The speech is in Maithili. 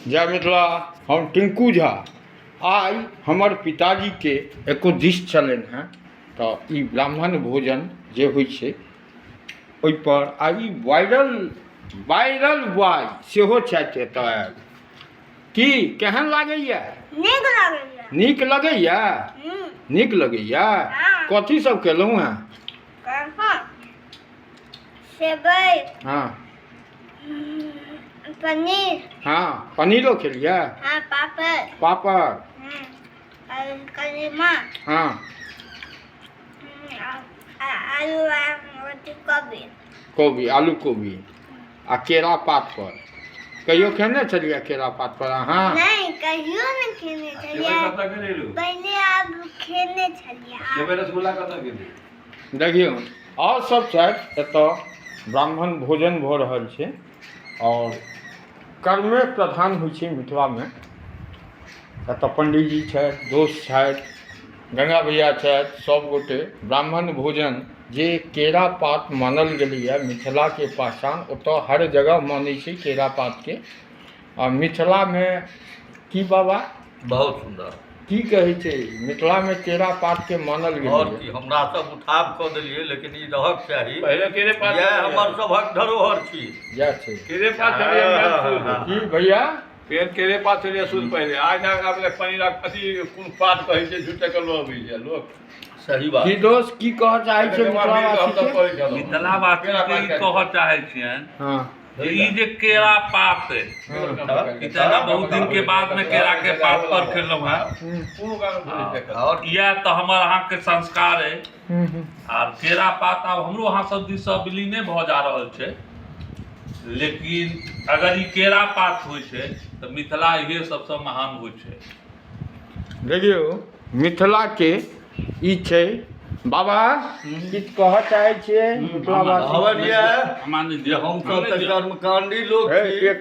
जय मिथिला। हम टिंकू झा। आइ हमर पिताजीके एकोदिश छलनि हेँ, तऽ ई ब्राह्मण भोजन जे होइ छै ओहिपर आ ई वायरल वायरल बॉय सेहो छथि एतऽ आयल। की केहन लागैए? नीक लगैया। नीक लगैए? नीक लगैए। कथी सब केलहुँ हेँ? सेवइ। हँ। पनीर। हँ, पनीरो खेलियै? हाँ, पापड़। पापड़। और कदीमा। आलू आ कोबी। कोबी, आलू कोबी आ केरा पात पर। कहियो खेने छलियै केरा पात पर अहाँ? नहि, कहियो नहि खेने छलियै। पहिले आब खेने छलियै। सेवइ रसगुल्ला कतऽ गेलै? देखियौ, आओर सब छथि एतऽ। ब्राह्मण भोजन भऽ रहल छै आओर कर्मे प्रधान होइ छै मिथिलामे। एतऽ पंडीजी छथि, दोस्त छथि, गंगा भैया छथि, सब गोटे ब्राह्मण भोजन जे केरा पात मानल गेलैए मिथिलाके पहचान, ओतऽ हर जगह मानै छै केरा पातके। आ मिथिलामे की बाबा? बहुत सुन्दर। की कहै छै, मिथिलामे केरा पातके मानल आओर गेलैए। की, हमरा सब उठाव कऽ देलियै, लेकिन ई रहक चाही। पहिले केरे पात। इएह हमर सभक धरोहर छी। इएह छै। केरे पात छलैए मेन शुद्ध। की भैया? पेड़ केरे पात छलैए शुद्ध पहिले। आज आब पनीर अथी कोन पात कहै छै, झूठे के लोक अबै छै लोक। सही बात। की दोस्त, की कहऽ चाहै छै मिथिलावासीके? मिथिलावासीके ई कहऽ चाहै छियनि जे ई जे केरा पात अइ, ई तऽ हमरा बहुत दिन के बाद में केरा के पात पर खेलहुँ हेँ। आओर इएह तऽ हमर अहाँके संस्कार अइ। आर केरा पात आब हमरो अहाँ सब दिससँ विलीने भऽ जा रहल छै, लेकिन अगर ई केरा पात होइ छै तऽ मिथिला इहे सबसँ महान होइ छै। देखियौ, मिथिलाके ई छै। बाबा, किछु कहऽ चाहै छियै मिथिलावासी? कहबनि यऽ हमरा नहि जे दिअ, हमसब हमरा तऽ नहि दिअ। कर्मकाण्डी लोक हे, छी। एक